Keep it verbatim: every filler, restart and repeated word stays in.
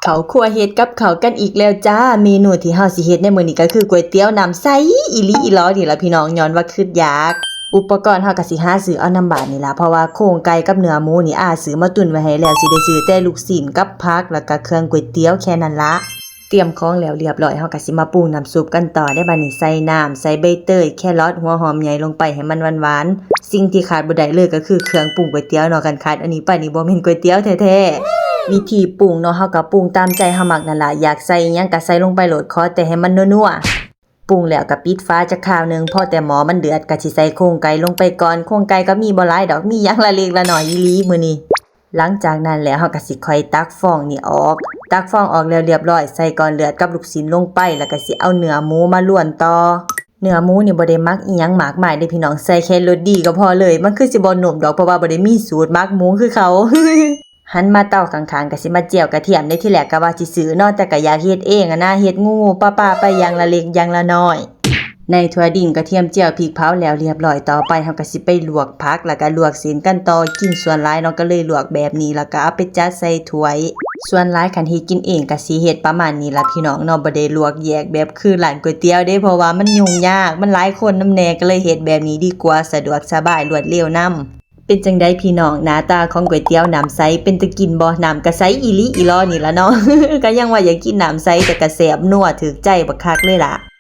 เข้าครัวเฮ็ดกับข้าวกันอีกแล้วจ้า เมนูที่เฮาสิเฮ็ดในมื้อนี้ก็คือก๋วยเตี๋ยวน้ำใสอีหลีอีหลอนี่ล่ะพี่น้อง ย้อนว่าคิดอยาก อุปกรณ์เฮาก็สิหาซื้อเอานำบ้านนี่ล่ะ เพราะว่าโครงไก่กับเนื้อหมูนี่อาซื้อมาตุนไว้ให้แล้ว สิได้ซื้อแต่ลูกชิ้นกับผัก แล้วก็เครื่องก๋วยเตี๋ยวแค่นั้นละ เตรียมของแล้วเรียบร้อย เฮาก็สิมาปรุงน้ำซุปกันต่อ ได้บัดนี้ใส่น้ำ ใส่ใบเตย แครอท หัวหอมใหญ่ลงไปให้มันหวานๆ สิ่งที่ขาดบ่ได้เลยก็คือเครื่องปรุงก๋วยเตี๋ยวเนาะ คันขาดอันนี้ไปนี่บ่แม่นก๋วยเตี๋ยวแท้ๆ วิธีปรุงเนาะ เฮาก็ปรุงตามใจเฮามักนั่นล่ะ อยากใส่อิหยังก็ใส่ลงไปโลด ขอแต่ให้มันนัวๆ ปรุงแล้วก็ปิดฝาจักคราวหนึ่ง พอแต่หม้อมันเดือดก็สิใส่โครงไก่ลงไปก่อน โครงไก่ก็มีบ่หลายดอก มีอย่างละเล็กละน้อยอีหลีมื้อนี้ หลังจากนั้นแล้วเฮาก็สิค่อยตักฟองนี่ออก ตักฟองออกแล้วเรียบร้อย ใส่ก้อนเลือดกับลูกชิ้นลงไป แล้วก็สิเอาเนื้อหมูมาลวนต่อ เนื้อหมูนี่บ่ได้หมักอิหยังมากมายเด้พี่น้อง ใส่แค่รสดีก็พอเลย มันคือสิบ่นุ่มดอก เพราะว่าบ่ได้มีสูตรหมักหมูคือเขา หันมาเตาข้างๆ ก็สิมาเจียวกระเทียม ในที่แรกก็ว่าสิซื้อเนาะ แต่ก็อยากเฮ็ดเองอะนะ เฮ็ดงูๆ ปลาๆ ไปอย่างละเล็กอย่างละน้อย ในถ้วยดินกระเทียมเจียวพริกเผาแล้วเรียบร้อย ต่อไปเฮาก็สิไปลวกผัก แล้วก็ลวกเส้นกันต่อ กินส่วนหลายเนาะ ก็เลยลวกแบบนี้ แล้วก็เอาไปจัดใส่ถ้วย ส่วนหลายคันเฮ็ดกินเองก็สิเฮ็ดประมาณนี้ล่ะพี่น้องเนาะ บ่ได้ลวกแยกแบบคือร้านก๋วยเตี๋ยวเด้ เพราะว่ามันยุ่งยาก มันหลายคนนำแน่ ก็เลยเฮ็ดแบบนี้ดีกว่า สะดวกสบาย รวดเร็วนำ เป็นจั่งใดพี่น้อง หน้าตาของก๋วยเตี๋ยวน้ำใส เป็นตากินบ่ น้ำก็ใสอีหลีอีหลอนี่ล่ะเนาะ ก็ยังว่าอยากกินน้ำใส แต่ก็แซ่บนัวถูกใจบักคักเลยล่ะ